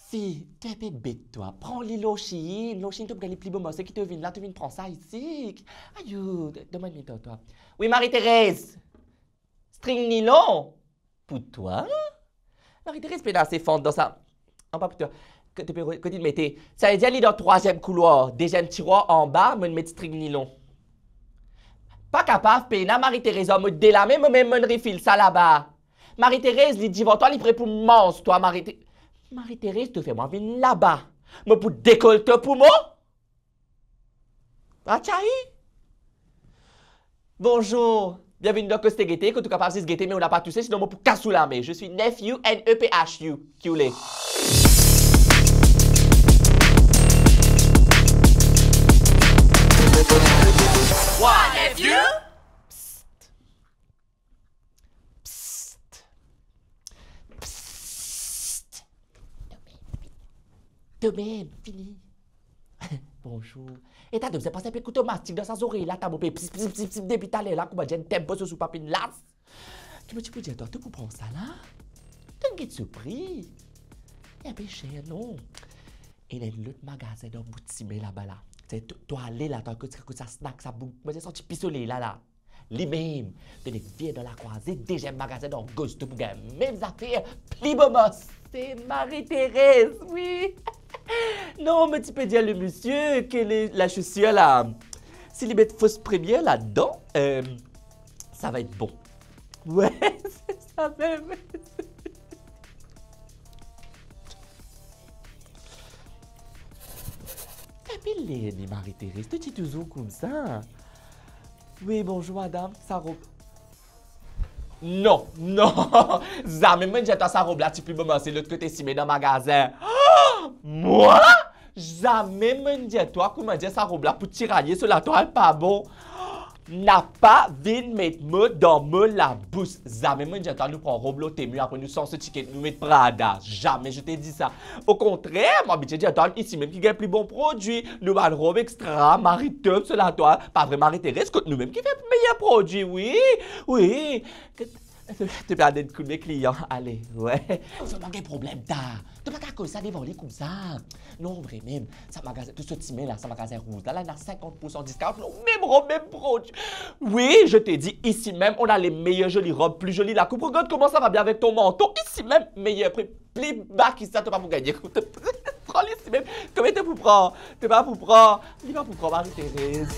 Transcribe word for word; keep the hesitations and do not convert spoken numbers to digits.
Ti, to inpe bet twa. Pran li lor Shein, lor Shein to pou gagn li pli bo morse ki to vinn la, to vinn pran sa isi. Ayo, donn mwa enn minit ar twa. Wi, Marie-Thérèse. String nilon? Pou twa? Marie-Thérèse pena ase fant dan sa. Anba pou twa. Kot, kot li mete? Savedir li dan trwaziem koulwar, deziem tirwar anba, mo'nn met string nilon. Pa kapav, pena, Marie-Thérèse, ar mo de lame, mo mem mo'nn refill sa laba. Marie-Thérèse, li divan twa, li pre pou manz twa, Marie-Thé-, Marie-Thérèse, to fer mwa vinn laba. Mo pou dekol to pou mo? Atchahi! Bonzour, bienveni dan Koste Gete, kot ou kapav zis gete, me ou napa touse, sinon mo pou kas ou lame. Je suis Nephew, N E P H U, ki ou le. Wa, Nephew? Psst. Psst. Psst. Domaine, vini. Domaine, vini. Bonzour. E ta, to bizin pas enpe kout omatik dan sa zorey la, ta mo pe psst, psst, psst, psst depi taler la, kouma dir enn tempo so sou papinn las. Ki mo ti pou dir twa, to pou pran sa la? To get so pri. Li enpe ser, non? Ena enn lot magazin dan bout sime laba la. Se to, to ale la, to al kot, kot sa snack, sa boug, mo santi pisoley la, la. Limem, to nek vir dan lakrwaze, deziem magazin dan gos, to pou gagn mem zafer, pli bo morse, Marie-Thérèse, wi. Non, mo ti pe dir le misie ke le, la sosir la, si li met fos premie ladan, euh, sa va et bon. Wi, se sa mem. Apel li, Marie-Thérèse, to ti touzour koumsa. Wi, bonzour madam, sa rob. Non, non. Zame mo'nn dir twa sa rob la ti pli bo morse lot kote sime dan magazin. Mwa? Zame mo'nn dir twa, kouma dir, sa rob la pou tiranye so latwal pa bon. Napa vinn met mo dan mo labous. Zame mo'nn dir twa nou pran rob lor Temu, apre nou sanz so tiket, nou met Prada. Jamais je t'ai dit ça. Okontrer, mo abitie dir twa isi mem ki gagn pli bon prodwi. Nou bann rob extra, Marie-Thérèse, so latwal, pa vre Marie-Thérèse, kot nou mem ki fer meyer prodwi, wi, wi. To pe al donn koudme klian, ale, wi. Mo gagn problem ta. To pa kav koz sa devan li koumsa. Non, vre mem, sa magazin, to sot sime la, sa magazin rouz la, la, ena sinkant poursan discount, non, mem rob, mem prodwi. Oui, je te dis, ici même, on a les meilleures jolies robes, plus jolies la coupe. Regarde comment ça va bien avec ton manteau. Ici même, meilleur prix. Pli ba ki sa, to pa pou gagne. Pran li isi mem. Konbien to pou pran? To pa pou pran. Li pa pou pran, Marie-Thérèse.